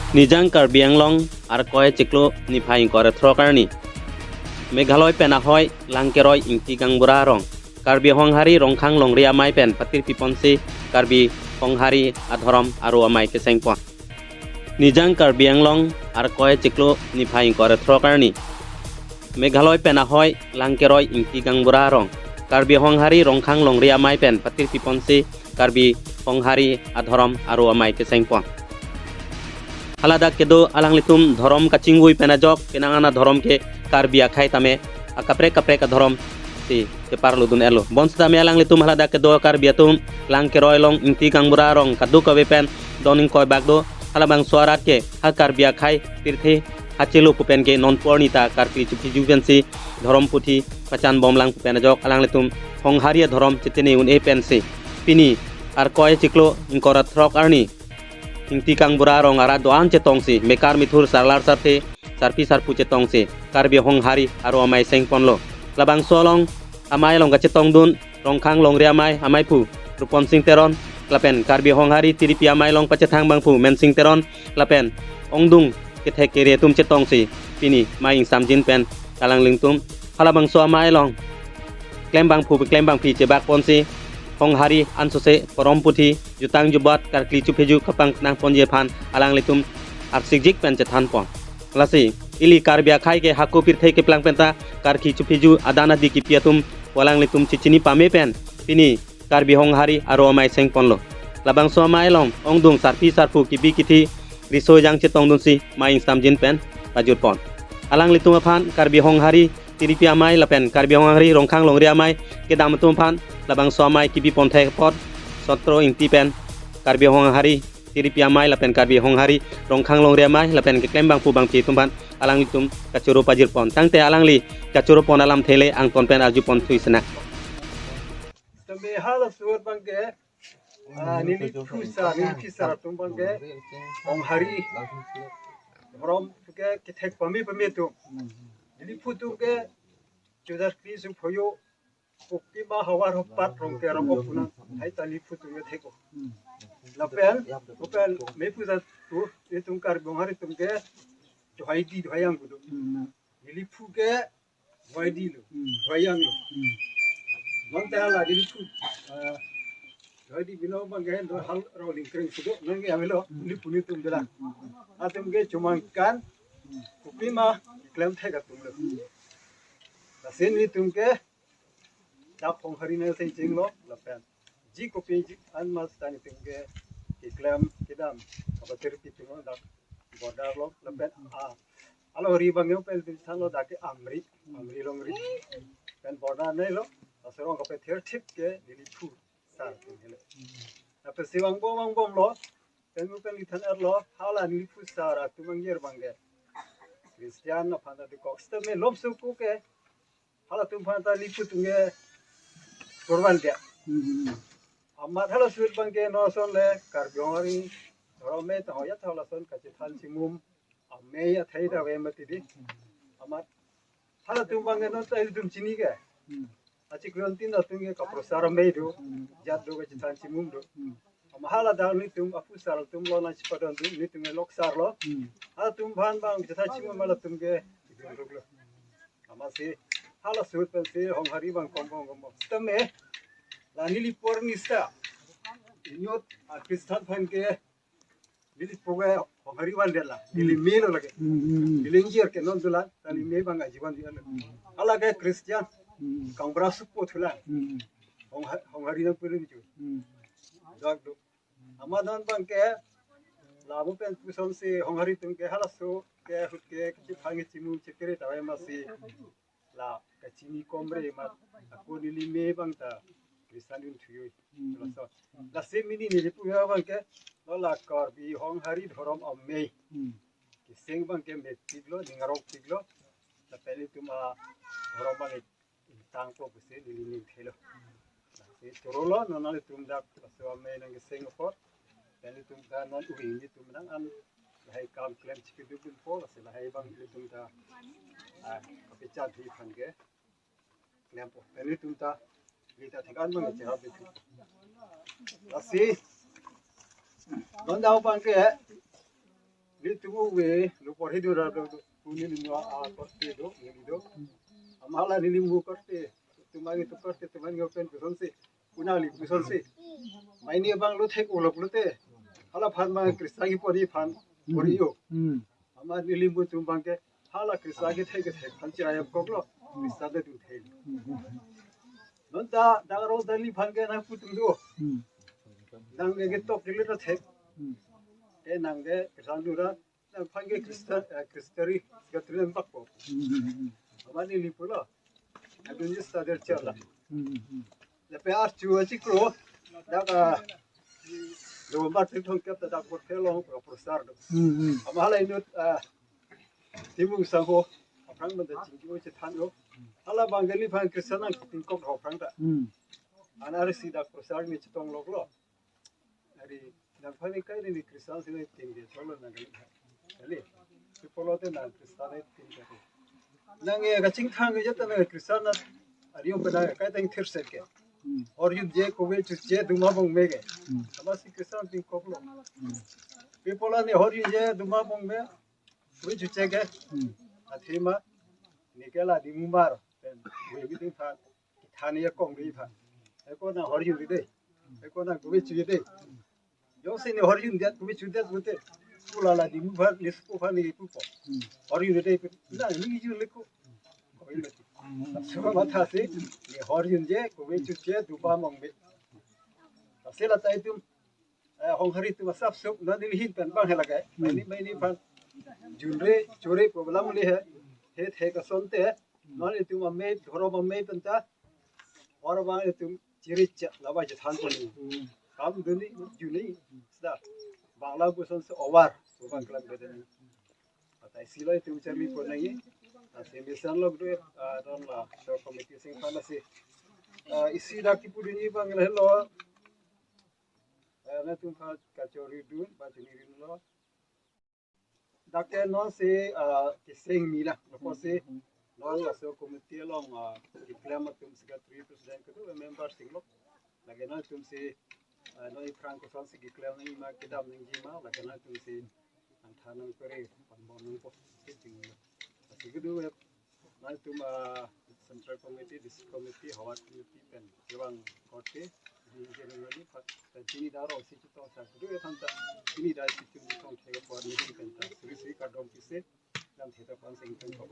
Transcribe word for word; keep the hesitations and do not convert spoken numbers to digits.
Nijang Karbi Anglong, Arkoi chiklo, niphai ingkoi ra throk arni. Meghalaya pen ahoi Langkeroi Ingti Gaonbura arong Karbi Honghari Rongkhang Longri Amei pen patirpi ponsi Karbi Honghari adhorom aro amei keseng pon. Nijang Karbi Anglong, Arkoi chiklo, niphai ingkoi ra throk arni. Meghalaya pen ahoi Langkeroi Ingti Gaonbura arong Karbi Honghari Rongkhang Longri Amei pen patirpi ponsi Karbi Honghari adhorom aro amei keseng pon. Haladak kedo alanglitum dhorom kachingvui pen ajok, penang an adhorom ke Karbi akhei tame akaprek kaprek adhorom si keparlo dun-etlo. Bonsitame alanglitum haladak kedo Karbi atum Langkeroi along Ingti Gaonbura arong kadokave pen don ingkoi bak do. Halabangso arat ke ha Karbi akhei pirthe hachelo pu pen ke non porni ta karkli chuphiju pensi dhorom puthi pachan bomlang pu pen ajok alanglitum Honghari adhorom chetene un-e pensi pini Arkoi chiklo ingkoi ra throk arni Ingti Gaonbura arong arat do-an chetongsi mekar mithur sarlar sarthe sarpi sarpo chetongsi Karbi Honghari aro amei seng ponlo. Labangso along amei along kachetong dun Rongkhang Longri Amei ameiphu Ruponsing Teron lapen Karbi Honghari tiripi amei along pachethang abangphu Mensing Teron lapen ongdung kethek kere atum chetongsi pini mei ingsamjin pen alanglitum halabangso amei along klem abangphu klem abangphi chebak ponsi Honghari ansose porom puthi jutang jubat karkli chuphiju kapang nang ponji aphan alanglitum arsikjik pen chethan pon. Lasi ili Karbi akhei ke hako pirthe keplang penta karkli chuphiju adan adi kipi atum alanglitum chechini pame pen pini Karbi Honghari aro amei seng ponlo. Labangso amei along ongdung sarpi sarpo kibi kithi riso ejang chetong dunsi mei ingsamjin pen pajut pon. Alanglitum aphan Karbi Honghari tiripi amei lapen Karbi Honghari Rongkhang Longri Amei kedam atum aphan labangso amei kibi pon thek apot sotro Ingti pen Karbi Honghari tiripi amei lapen Karbi Honghari Rongkhang Longri Amei lapen keklem abangphu abangphi atum aphan alanglitum kachoro pajir pon. Tangte alangli kachoro pon alamthe le angton pen arju pon thui sena. Tame hala surat abangke, ah, neliphu sar, neliphi sar atum abangke Honghari dhorom ke kethek pame pame atum. Neliphu atum ke chudar kri su phoyo, kopi ma havar hopat rong ke rong op puna, hai ta neliphu atum ke thek-o. Lapen, lapen meiphu sar atum, itum Karbi Honghari atum ke dohai di, dohai yang kudu. Neliphu ke dohai di lo, dohai yang lo. Non ta la neliphu, ah, dohai di bino abangke do hal rau lingkreng sudo, non ke avelo, neliphu netum dolang. Atum ke chomang kan, kopi ma klem thek atum lo. Lasi netum ke dak Honghari nang seng chinglo, lapen ji kopi ji an mas ta netum ke keklem kedam kapatirpi atum dak border lo, lapen, ah, alo ri abang yo pen tin than lo dak ke Amri, Amri Longri. Pen border nei lo, laso arong kapether thip ke neliphu sar atum helo. Lapen si vangbom vangbom lo, pen mu pen lithan er lo, hala neliphu sar atum angir abangke Christian aphan ta dikok sitame lom suku ke, halatum aphan ta neliphu atum ke korban dia. Amat hala surat abangke non ason le Karbi Honghari dhorom amei ta hoya ta halason kachethan chimum amei athai ta ave mati di. Amat halatum abangke non ta ilitum chini ke. Achiklo antin atum ke kaprosar amei do, jat do kachethan chimum do. Amat hala dak netum aphu sar atum lo nangchipadon dun, netum ke lok sar lo. Halatum aphan abang chethan chimum halatum ke idun ruk lo. Amat si hala surat pensi Honghari abang kom kom kom. Sitame la neli apor nista inut a Christian aphan ke neli apor ke Honghari vandet la. Neli mei lo lake. Neli ingjir ke non dolang, ta neli mei abang ajivan di alo. Hala ke Christian, Gaonbura supo thulang. Hong, Honghari nang puri bichu. Dak do. Amat non abangke, la mu pen puson si Honghari atum ke halaso ke ahut ke kachethang chimum chekere ta ave masi la kachini komre mat ako neli mei abang ta Christian un thuyo. Laso. Lasi pini neliphu abangke, lo la Karbi Honghari dhorom amei keseng abangke mepik lo, ningarok pik lo. Lapen ilitum adhorom abang ingtangpo pusi neli ning thelo. Si choro lo, non nanglitum dak laso amei nangkeseng apot, pen ilitum ta non uri netum nang an lahai kam klem chikiduk dunpo, lasi lahai abang ilitum ta, ah, kapachat di aphan ke klempo. Pen ilitum ta, ilitum ta thik an abang cherap di. Lasi non dak abangke Nelitum ove, lo porhi do ra do, do, pu neli mo a korte do, neli do. Amat hala neli mo korte, atum abang itum korte, atum abang open kosonsi, pu nangli kosonsi. Maini abang lo thek ulok lote. Halaphan abang Christian kipori aphan, pori yo. Hmm. Amat neli mo atum abangke, hala Christian kethek kethek aphan chirayam koklo, Christian ta dun thek. Non ta, dang ro ta neliphan ke nangpu atum do. Hmm. Nang ke ketok kele ta thek. Hmm. Ke nang ke Christian do ra, nangphan ke Christian, eh, Christian, Christian pakpo. Hmm. Amat neli pulo. Adun jis ta der chala. Hmm. Lapen archu achiklo, dak, ah, November tarik thomkep ta dak Korte along pro-, prosar do. Hmm, hmm. Amat hala inut, ah, Timung sangho, aphrang abang ta chingki o chethan lo. Hala abang ke neliphan Christian nangkiting kok aphrang ta. Hmm. Anarsi dak prosar ni chetong loklo. Ari, nangphan ni kai ni Christian si ni ting de cholo nang kali. Kali. Si pulote nang Christian ni ting kali. Nang e kachingthang ke jata nang Christian na. Ari, um, nang kai tang thirset ke. Hmm. Hor junje, kove chuje, duma bong me ke. Hmm. Amatsi Christian ting koklo. Hmm. Pi pulo ni hor junje, duma bong me, kove chuje ke. Hmm. Athema, neke la dima mar, pen, kove biting phan. Thani ya kong ri phan. Eko nang hor jun ri de. Eko nang kove chu ri de. Jongsi ne hor jundet, kove chudet pute. Pu la la dima phan, ne sku phan ne pupo. Hmm. Hor jun ri de, na ne jun le ko. Kove mati. Suma mathasi, ne hor junje, kove chuje, duma bong me. Lasi la ta itum, eh, Honghari atum asap sup, non neli ahin pen abang he lake. Hmm. Maini, maini phan. Jun re, chu re, problem le he. He, he kosonte. Non itum amei, dhorom amei pen ta. Hor abang itum chiricha, laba chethan pon ni. Hmm. Kam duni, juni, sida. Bangla kosonsi over, bang kelang beden. Atai si lo itum charli pon nangji. Lasi mesenlo do, ah, don la, so committee sing phan lasi. Ah, isi dak kipu dunji abang le lo. Eh, nangtum phan kachori dun, ba chini rin lo. Dak ke non si, ah, keseng ni la, lapusi non laso committee along, ah, keklem atum secretary president kedo member singlo. Lake nangtumsi, ah, non aphrang kosonsi keklem nangji ma, kedam nangji ma, lake nangtumsi nangthan nangpere, panbom nangpo, keting. Lasi kedo, eh, nangtum, ah, Central Committee, District Committee, Howraghat Committee pen kevang korte, di jeni nani pat, ta chini daro si chitong sa kedo ya thanta, chini dai si chini tong thek apor ni pen ta, suri suri kardom pise, dam theta pon sing pen kok.